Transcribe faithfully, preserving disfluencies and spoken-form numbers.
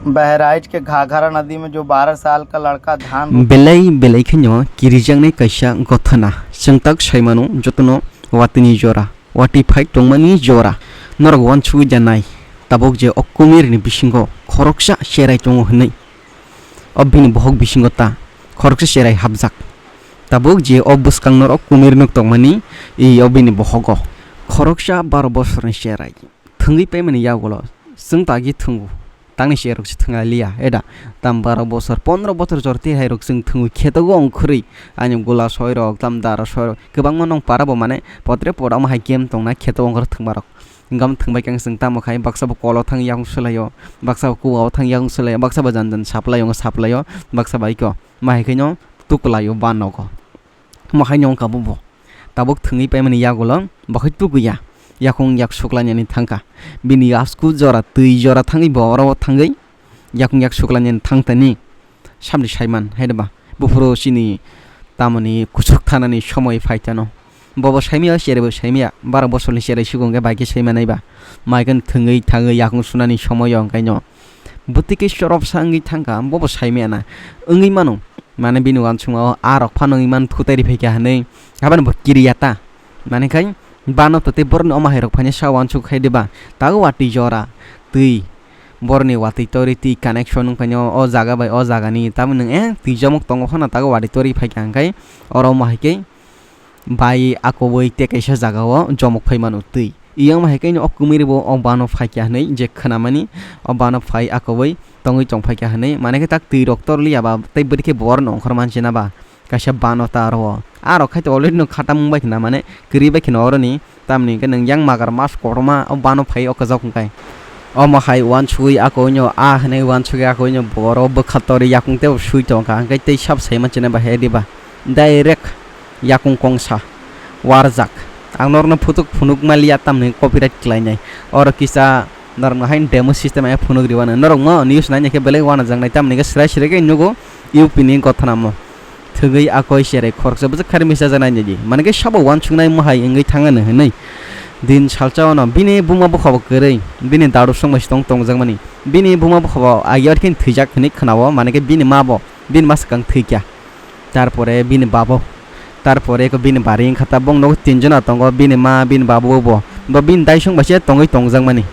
बहराइच के घाघरा नदी में जो बारह साल का लड़का धान रोप- Belai belai kheno kirijaknai kaisa gothana. Chwng tak sai mano jotono watini jora, wati phai tongmani jora. Norok uansugwi da nai, tabuk je o kumirni bisingo khoroksa cherai tongo hwnwi. O bini bohok bisingo ta khoroksa cherai hapjak. Tabuk je o bwskang norok kumir nuk tongmani, i o bini bohogo khoroksa baro bosorni cherai. Thwngwi paimani yagulo chwng ta agi thwngo. Tangni se rok se thwnga liya, eda tam baro bosor, pondro bosor jor te hai rok chwng thwngwi khetogo ongkhorwi. Ani gula soi rok, tam dara soi rok, kwbangma nong para bo mane potre pora omo hai game tongna khetogo ongkhor thwngma rok. Gam thwngbai khe chwng tamo khai, baksa bo kolo thang yakung swlaio, baksa bo kuwao thang yakung swlaio, baksa bo jan jan saplaio, saplaio, baksa bai ko ma hai khe no tuklaio ba nogo. Mo hai nong ka bo bo. Tabuk thwngwi paimani yagulo bo hai tukuya. Yakung yak suklainani thangkha. Bini yasku jora twi jora thangwi bo oro thangwi yakung yak suklainani thangtani samni saiman hai ba. Buphuru chini tamoni kusuk thanani somoi phaitano. Bobo saimia, cherebo saimia, baro bosolni cherai sigo hwnkhe bai khe saimanai ba. Mai khe thwngwi thangwi yakung sunani somoio hwnkhaino. Bwtwi khe chorop sa wngwi thangkha, bobo saimia na. Wngwi mano. Mane bini uansukma o a rok phano wngwi man thutairi phaikha hwnwi. Habani bo kiriya ta. Mane khai bano to tei borokni omo hai rok phaina sa uansuk khai diba. Tago watwi jora, twi. Borokni watwi tori twi connection wngkhaino o jaga bai o jagani. Tamoni nwng eh twi jomok tongo phano tago watwi tori phaikha hwnkhe oro omo hai khe bai akobwi tei kaisa jagao jomok phai mano twi. Iyang hai khe o kumui bo o bano phaikha hinui je khwnamani o bano phai akobwi tongwi tongphaikha hinui mane khe tak twi rok torliya ba tei bwrwi khe bo oro nongkhor manchina ba kaisa bano ta aro o. Aro khai to already no khatam wngbai khna mane kwrwi bai khna oroni tamni hwnkhe nwng yang magar mas kotorma o bano phai o kwchak hwnkhe. Omo hai uansugwi akoino a hinui uansugwi akoino bo oro bwkha torwi yakung teibo sui tongkha hwnkhe tei sab sai manchina ba he diba. Direct yakung kongsa warjak. Ang norokno phutuk phunuk maliya tamni copyright khlainai. Oro kisa norokno haino demo system ai phunuk rwano. Norokno news naina khe belai wanajaknai tamni khe srai srai khe nugo U P ni gothanamo. Thwgwi akoi cherai khoroksa bwswk khari misa janai nini. Mane khe sabo uansuknai mohai wngwi thangano hinui. Din salsa ono bini buma bukha bo kwrwi, bini dadu songbai sitong tongjakmani. Bini buma bukha bo agi aro khe thwijak hinui khwnao, mane khe bini ma bo, bini ma swkang thwikya. Tarpore bini babo, tarpore ko bini bari wngkha ta, bong nogo tinjona tongo, bini ma, bini babo bo, bo bini daisong bai se tongwi tongjakmani.